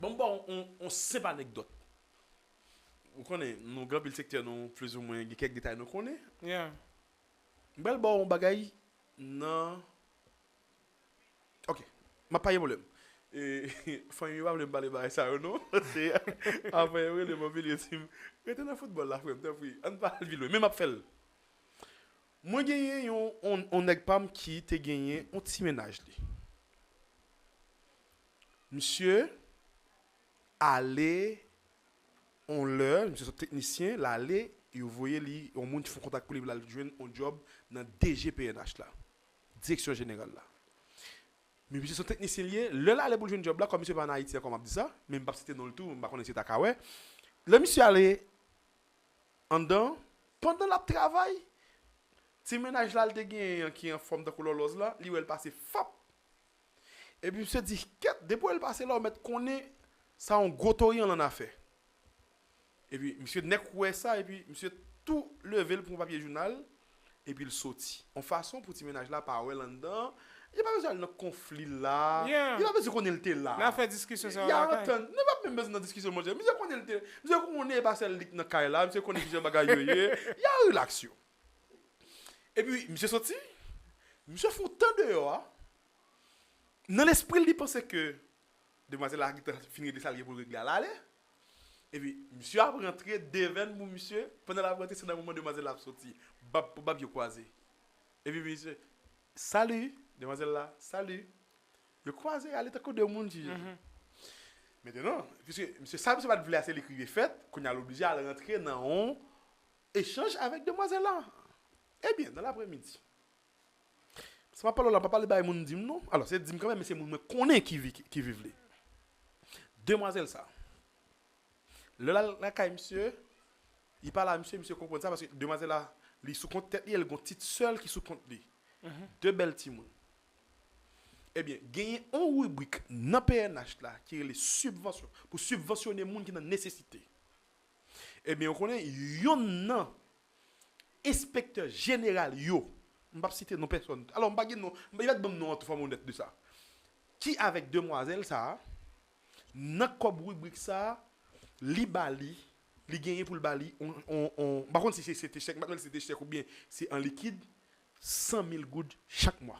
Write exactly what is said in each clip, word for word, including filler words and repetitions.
Bon, m ba w yon, yon senp anekdòt. Ou konnen, nou gen anpil sektè, nou plizoumwen gen kèk detay nou konnen. Yeah. M pral ba w yon bagay nan. Ok. M ap pa gen pwoblèm. E, fanmi yo pa vle m pale bagay sa yo, non. Se, apre, yo rele m anpil, yo di m, rete nan foutbòl la, frè m, tanpri. Ann pa al pi lwen. Men m ap fè l. Mwen genyen yon, yon, yon nèg pa m ki te genyen yon ti mennaj li. Misye ale yon lè, misye se yon teknisyen, l ale, yo voye li, yon moun ki fè yon kontak pou li, pou l al jwenn yon djòb nan D G P N H la. Direksyon jeneral la. Men misye se yon teknisyen li ye, lè l ale pou l jwenn djòb la, kòm misye pa ann Ayiti ankò, m ap di sa, men m p ap site non l tou, m pa konnen si w ta ka wè. Lè misye ale anndan, pandan l ap travay, ti mennaj la l te genyen an ki anfòm tankou lòlòz la, li wè l pase fap. Epi misye di, kèt, depi w wè l pase la, w mèt konnen sa yon gwo toriyan l annafè. Epi misye nèk wè sa, epi misye tou leve l pran papye jounal, epi l soti. Yon fason pou ti mennaj la pa wè l anndan, yo pa bezwen al nan konfli la, Yeah. Yo pa bezwen konnen l te la. N a fè diskisyon sa Y a lakay. antann. Nou p ap menm bezwen nan diskisyon, monchè. Misye konnen l te. Misye konnen e pa sèl li k nan kay la. Misye konnen kijan bagay yo ye. Y a relax yo. Epi, misye soti. Misye fè yon tan deyò a. Nan lespri l, li panse ke demwazèl la gentan fin regle sa l gen pou l regle a, l ale. Epi, misye ap rantre, devèn pou misye. Pandan l ap rantre, se nan moman demwazèl la ap soti. Bab pou bab, yo kwaze. Epi, misye, salut, demwazèl la, salut. Yo kwaze, ale tankou de moun ki. Mentenan, piske misye sa, misye pa t vle a, se li k rive fèt, kounye a l oblije al rantre nan yon echanj avèk demwazèl la. Ebyen, nan lapremidi, sa m ap pale w la, m pa pale bay moun di m non. Alò, se di m kanmenm, men se moun mwen konnen ki, vi- ki viv li. Demwazèl sa, lè l al lakay misye, li pale a misye, misye konprann sa, paske demwazèl la, li sou kont tèt li, e l gon ti sè l ki sou kont li. De bèl timoun. Ebyen, genyen yon ribrik nan P N H la ki rele sibvansyon, pou sibvansyone moun ki nan nesesite. Ebyen, ou konnen, yonn nan enspektè jeneral yo, m p ap site non pèsòn, alò, m pa gen non, m pa t ban m non an tou, fò m onèt de sa, ki avèk demwazèl sa a, nan kòb ribrik sa a, li ba li, li genyen pou l ba li, on, on, on, m pa konn si se, se te chèk, m pa konn si se te chèk oubyen se an likid, san mil goud chak mwa.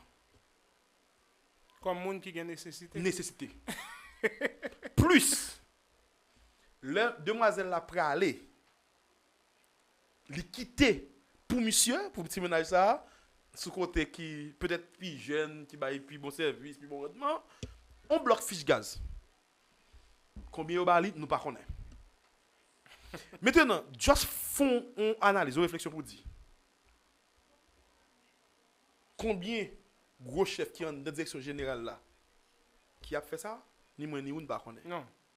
Kòm moun ki gen nesesite. Nesesite. Plis, lè demwazèl la prale, li kite pou misye, pou ti mennaj sa a, sou kote ki petèt pi jèn, ki bay pi bon sèvis, pi bon randman, on blòk fich gaz. Konbyen yo ba li, nou pa konnen. Mentenan, just fè yon analiz, yon refleksyon pou di, konbyen gwo chèf ki anndan direksyon jeneral la ki ap fè sa? Ni mwen ni ou n pa konnen. Non.